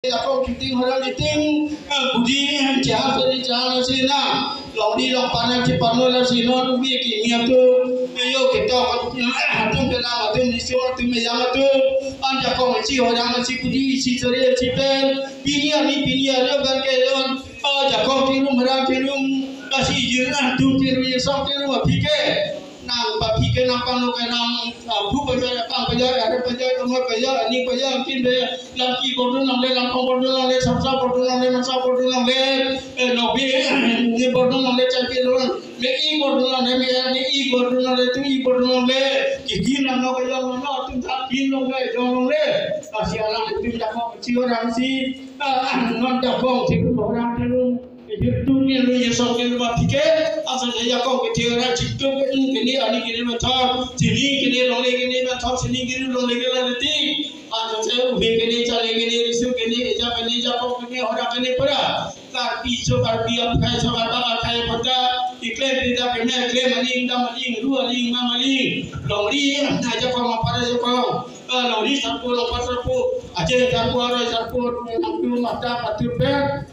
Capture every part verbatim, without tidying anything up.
Jakong shooting, Horang shooting, eh, budi, eh, chehang seri chehang lasi na. Longri longpat nangchepanlo lasi non, bi kimi atum, eh, yo ketok, eh, atum penang atum, riso atum, meyang atum, an jakong isi, Horang isi, budi isi, seri isi pen, pini arni, pini arni, ban ke yon, eh, jakong tirum, Horang tirum, lasi jir, eh, atum tirum, yesong tirum, aphi ke. Nang baphi ke nang panglo ke nang, ah, bu pajai, pang pajai, are pajai, omor pajai, ani pajai, angkin pajai, lam ki bordun longle, lam kong bordun longle, sapsa bordun longle, masa bordun longle, eh, nobi, ni bordun longle, chaki lo, me i bordun longle, me ani i bordun longle, tu i bordun longle, ki ki nang no ke jong no, tum thak ki longle, jong longle, asi alam tum jakong si Horang si, ah, non jakong si Horang si lo. Ejir tum ni lu yesong ni baphi ke, asal saya jakong kethe ra chitum ke, hmm, kene ani kene methot, sini kene longle kene methot, sini kene longle kene leti. Asal saya ubi kene chale kene riso kene eja kene jakong kene Horang kene pura. Karbi so Karbi aphai so Karbi aphai pata, iklem pita kene klem aling dam aling ru aling mang aling. Longri na jakong apara jakong. Ah, longri sarpo longpat sarpo. Aceh sarpo aroi sarpo nangtu mata patu pe.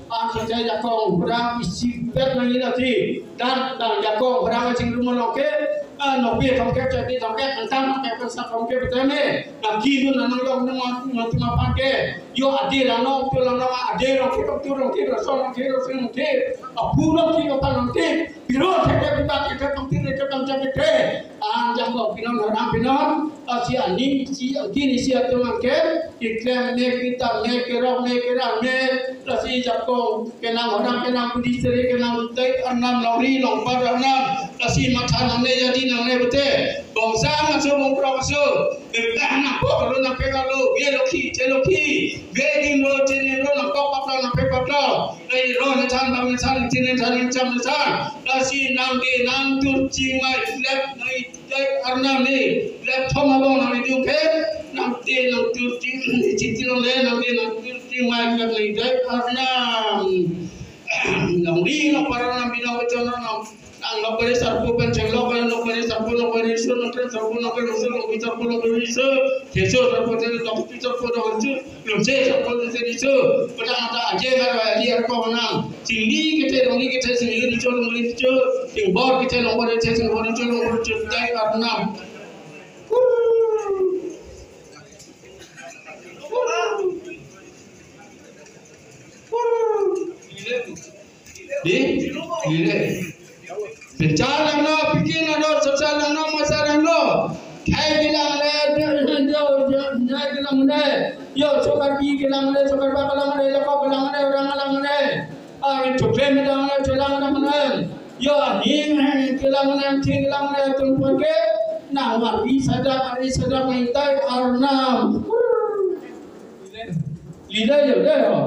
An sejak jakong Horang isi bet nangji lasi. Dan, dan jakong Horang asing rumah loke, ah, nobi tongke, jadi tongke, tentang tongke, pensa tongke, betul ne? Lagi nun anang yong nung, nung tuma pake. Yo ade lang nong, tu lang nong, ade lang ke, tu lang ke, rason lang ke, rason lang ke. Apu lang ke, kapan lang ke. Biro teke, bita teke, tongke, teke, tongke, teke. An jakong pinon, Horang pinon. Asi ani, si, angkin isi atum angke. Keklem me, kita me, kerok me, keran me, lasi jakong, kenang Horang, kenang budi seri, kenang dei arnam, longri longpat arnam, lasi matha nangne, jadi nangne bete, bongsa aso, bongkrok aso, eh, nangpok lo, nangpek lo, ve lokhi, che lokhi, ve dim lo, che dim lo, nangpok pak lo, nangpek pak lo, eh, ro ne than, bang ne than, che ne than, cham ne than, lasi nangke nangtur chingmai, lep nai, dei arnam ne, platform abang nang idung ke, nangte nangtur ching, chingti longle, nangte nangtur chingmai ke nai dei arnam. Longri longpat arnam binong kechon arnam. Nang longpare sarpo pen cheng longpare, longpare sarpo, longpare riso, longpare sarpo, longpare riso, longpare sarpo, longpare riso, keso sarpo, te longpare sarpo, longpare riso. Longse sarpo longse riso, petang ta aje ngar ba aje ar ko nang. Singli kethe longli kethe singli riso longli riso, singbor kethe longbor kethe singbor riso longbor riso dei arnam. Di, di le. Pecah lang no, piki lang no, sasa lang no, masa lang no. Thai kelang le, yo, yo, Thai kelang le. Yo, so Karbi kelang le, so Karbi kelang le, lako kelang le, orang kelang le. Ah, itu keren kelang le, kelang le. Yo, hing, hing kelang le, hing kelang le, tum pake. Nang mari sadak, mari sadak, nang tai arnam. Lila yo, deh, yo.